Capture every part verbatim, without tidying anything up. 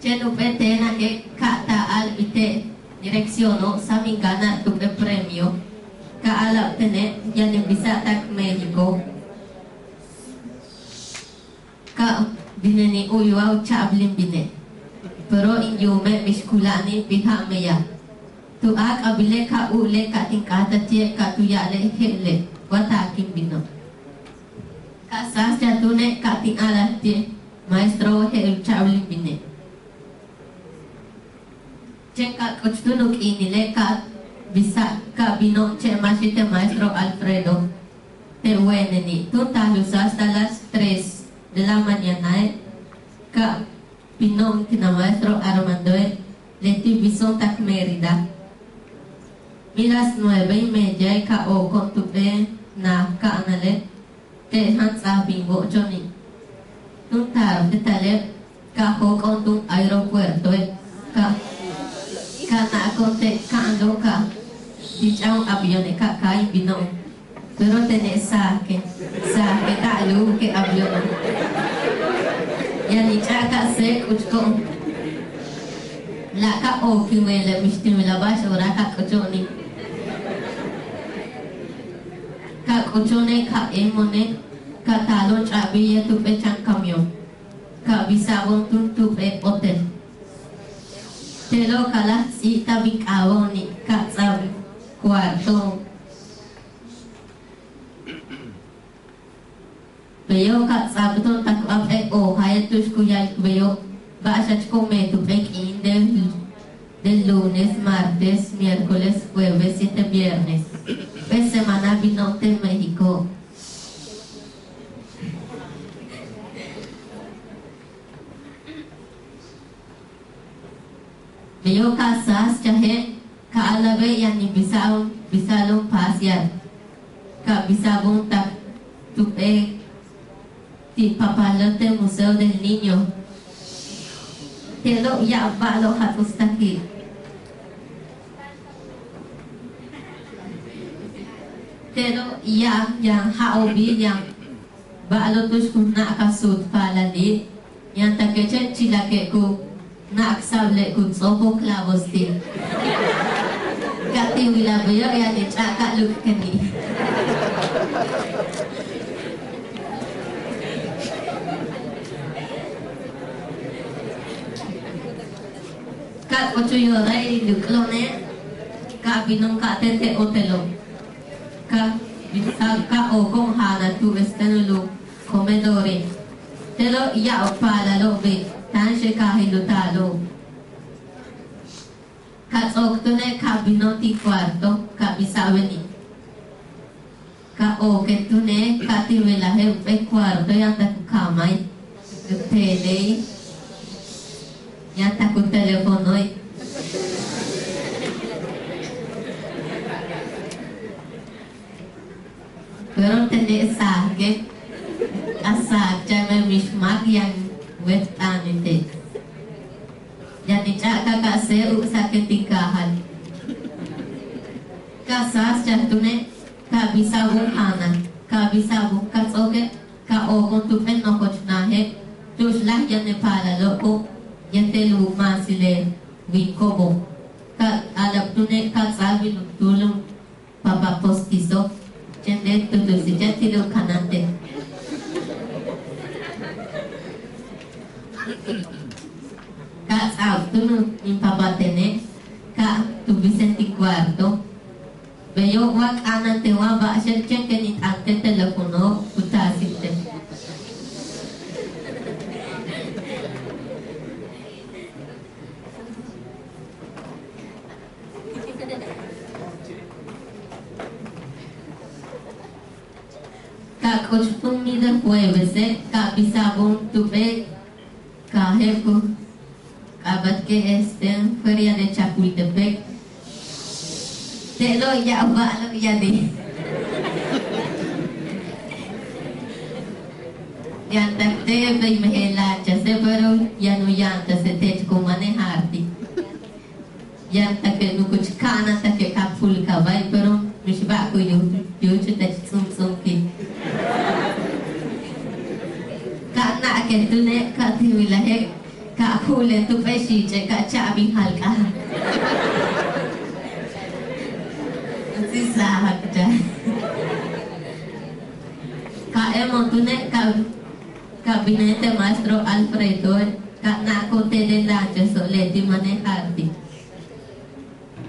Chéen jump'éel téen a je'el ka taal ti' te' direccióno' sáam in ganar jump'éel premio, ka a'ala'ab tene' yaan in bisa'al tak México. Ka bineni' u'uy wa u cha'abil in bine', pero in yuume' mix kula'ani' bija'an meyaj. Tu áak'abile' ka u'ule' ka tin k'áatal ti'e' ka tu ya'ale' je'ele' wa taak in bino'. Ka sáaschaj túune' ka tin a'ala'al ti' maestroe' je'el u cha'abil in bine'. Chéen ka k'uch túun u k'iinile' ka bisa'al ka bino'on chéen máaxil te' maestro Alfredo te' we'eneni'. Túun taal u sáastal las tres de la mañanae' ka bino'on kina'an maestro Armandoe' leti' biso'on tak Mérida. Míin las nueve y mediae' ka ooko'on jump'éel naj ka'anale' te' jáan ts'aab in wo'ochoni'. Túun taal u tetale' ka jóok'o'on túun aeropuertoe' ka ka na'ako'on te' ka'anlo'ob ka ti' ch'a'aj u avione' ka ka'a in bino'on. Pero tene' saake' saake' ka lu'uke' aviono'. Yaan in ch'a'al ka séeb k'uchko'on. La ka ook in wele' mix tin wilaj ba'ax hora ka k'ucho'oni'. Ka k'ucho'one' ka éemo'one' ka taalo'on ch'a'abil yéetel jump'éel chan camión ka bisa'abo'on túun jump'éel hotel. Te'elo' ka láaj ts'íibta'ab in k'aaba'oni' ka ts'a'ab cuarto'on. Beyo' ka ts'a'abto'on tak u p'éel hoja'e' tu'ux ku ya'alik beyo' ba'axach ku meet jump'éel k'iin de, de lunes, martes, miércoles, jueves, siete viernes. Jump'éel semana bino'on te' México. Beyo' ka sáaschaje' ka a'ala'abe' yaan in bisa'al, bisa'alo'on pasear ka bisa'abo'on tak jump'éel ti' papalo'ob te' Museo del Niño. Te'elo' ya'ab ba'alo'ob jats'uts taki'. Te'elo' ya'ab yaan ja'obi' yaan ba'alo'ob tu'ux ku na'akal suut paalali'. Yaan take' chéen chilake' ku na'aksa'ab le ku ts'o'okol clavos ti'. Ka tin wilaj beyo' yaan in ch'a'al ka luk'keni'. Ka k'uch u yojel in luk'lo'one' ka bino'on ka'aj te' hotelo'. Ka bisa'ab ka ooko'on jaanal tu este nulu comedore'. Te'elo' ya'ab paalalo'obe' táanxel kaajil u taalo'ob. Ka ts'o'ok túune' ka bino'on ti' cuarto ka bisa'abeni'. Ka ooken túune' ka tin wilaje' jump'éel cuarto yaan tak u kaamai, u telei, yaan tak u telefonoe'. Pero tene' saake' ka sáaschaj mix máak yaan wéet t'aanile'. Yaan in ch'a'al ka ka séeb u sáaken tin kaajal. Ka sáaschaj túune' ka bisa'abo'on jaanal ka bisa'abo'on ka ts'o'oke' ka ooko'on jump'éel nojoch naaje' tu'ux láaj yaan le paalalo'obo' yéetel u máasil le winko'obo'. Ka a'ala'ab túune' ka ts'a'abil u túul u papa postizo chéen de tutusil chéen ti' le u kanáante'. Ka ts'a'ab túun in papa tene' ka tu bisen ti' cuarto. Beyo' wa k'a'ana'an ten wa ba'axe' chéen kéen in t'aan te' teléfono ku taasik ten. Ka k'uch túun míin de juevese' ka bisa'abo'on jump'éel kaaje' ku k'aaba'tike' este feria de Chapultepec. Te'elo' ya'ab ba'alo'ob yaan. Yaan tak te' bey mejen láachase' pero yaan u yaanchase' teech ku manejartik. Yaan take' nukuch ka'ana'an take' ka pulkaba'e' pero Ba'ac cu yuch tech tz'utz'unquil. Ca na'aquel túune' ca tin wilaje' ca ju'ule' tu p'ex ich'e' ca cha'abin jalc'aja'. Ca emo'on túune' ca ca bine' te maestro Alfredoe' ca na'aco'on te' le lanchoso' leti' manejarti'.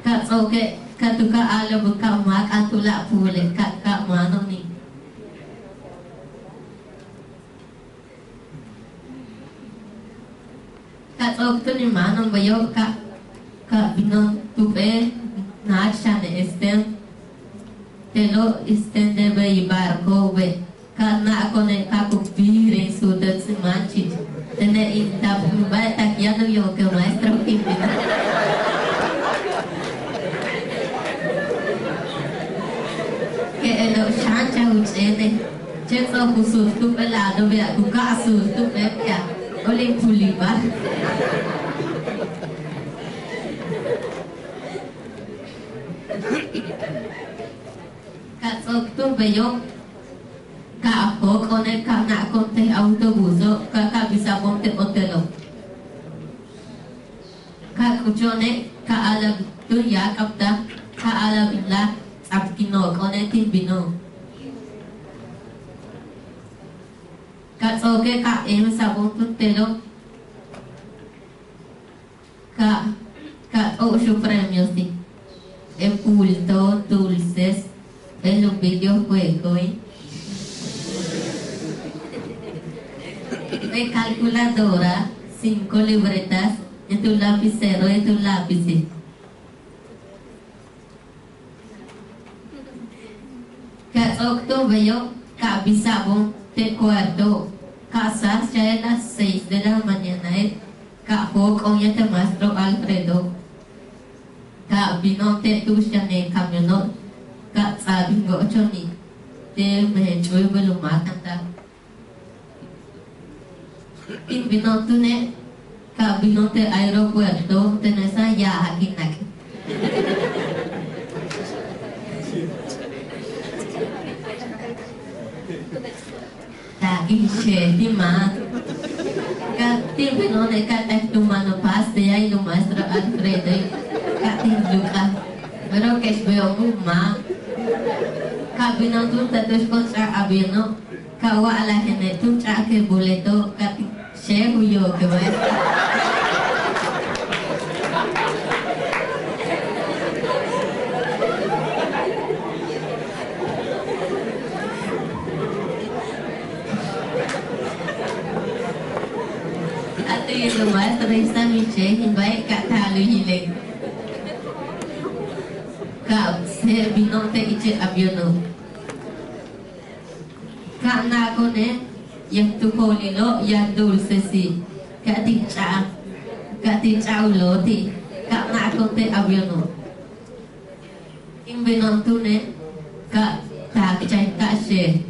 Ca ts'o'oke' ca tu ca a'alo'ob ca máacan tu la' puule' ca ca máano'oni'. Ca ts'o'ok túun in máano'on beyo' ca ca bino'on tu p'éel náach xane' este te'elo' este de bey barcobe'. Ca na'aco'one' ca cu píijil in suut u máanchich tene' in taab in ba'e' tak yaan u yooke' maestro quin bino'on. Je'elo' xáanchaj u ch'éene'. Chéen ts'o'ok u suut tu p'éel lado bea' cu ca suut tu p'éel bea' óol in pulibal. Ca ts'o'ok túun beyo' ca jóok'o'one' ca na'aco'on te autobuso' ca ca bisabo'on te' hotelo'ob. Ca cúucho'one' ca a'ala'ab túun ya'ab k'abtaj ca a'ala'ab in láak ts'abtkin jóok'o'one' tin bino'on. Ca ts'o'oke' ca éemsabo'on túun te'elo' ca ca t'o'ox u premios ti'. E pulto, dulces, e un videojuego, e calculadora, cinco libretas, e tu lapicero, e tu lápiz. Ca ts'o'ok túun beyo' ca bisabo'on te' cuarto ca sáas cha'e' las seis de la mañanae' ca jóok'o'on yéetel maestro Alfredo. Ca bino'on te' tu'ux yaan le camiono' ca ts'a'abin wo'ocho'oni' te' mejen ch'u'ubul u máacantal. Tin bino'on túune' ca bino'on te' aeropuerto tene' sáaj ya'abak in nak'. Taak in xee' tin máan. Ca tin bino'one' ca taak tu mano paaste yaan in u maestro Alfredo ca tin luk'al. Pero que'ex beyo' mu máan. Ca bino'on túun ta tu'ux con ch'a'ab aviono'. Ca wa'alajene' tun ch'a'aque' boleto ca tin xee' u yooque' maestro. A tu yil u maestro San Michel in ba'e' ca taal u yile'. Ca séeb bino'on te' ichil aviono'. Ca na'aco'one' yéet tu joolilo' yaan dulcesi' ca tin ch'a'ab ca tin ch'a'ab u looti' ca na'aco'on te' aviono'. Tin bino'on túune' ca taak chay ca xee'.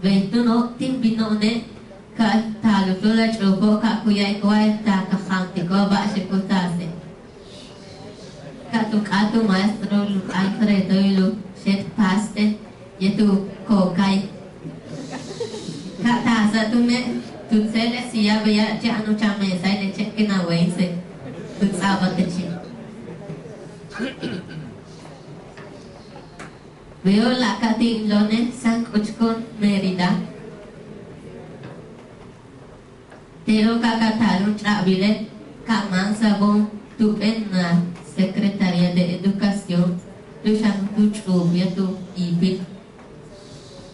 Bey túuno' tin bino'one' ca taal u tuláakal ch'uupo' ca cu ya'alik wa taak a jaantico'ob ba'axe' cu taase'. Ca tu k'áat u maestro Alfredo yil u xéet' paaste yéet u cocae'. Ca taasa' túune' tu tséel le silla beya' yaan u chan mesail le chéen ken a wéeyse' cu ts'a'abal techi'. Beyo' láakal tin loone' sáaj k'uchko'on Mérida. Te'elo' ca ca taal u ch'a'abile' ca máansabo'on tu p'éel Secretaría de Educación tu xan tu ch'uup yéet u iipil.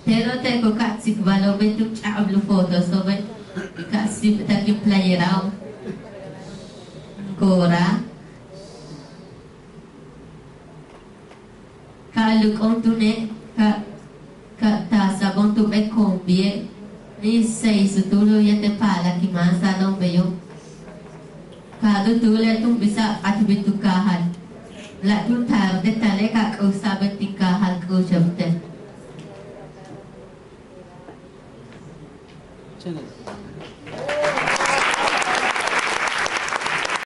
Te'elo' te' cu ca tsikbalo'obe' tu ch'a'abal u fotoso'obe' ca síib tak in playerao', gorra. Ca luk'o'on túune' ca ca taasabo'on tu p'éel combie' ni seis túul u yéetel paalal kin máansalo'on beyo'. Cada túule' tun bisa'ab p'atbil tu caajal. La' tun tarde tale' ca k'uxsa'aben tin caajal k'uxo'ob.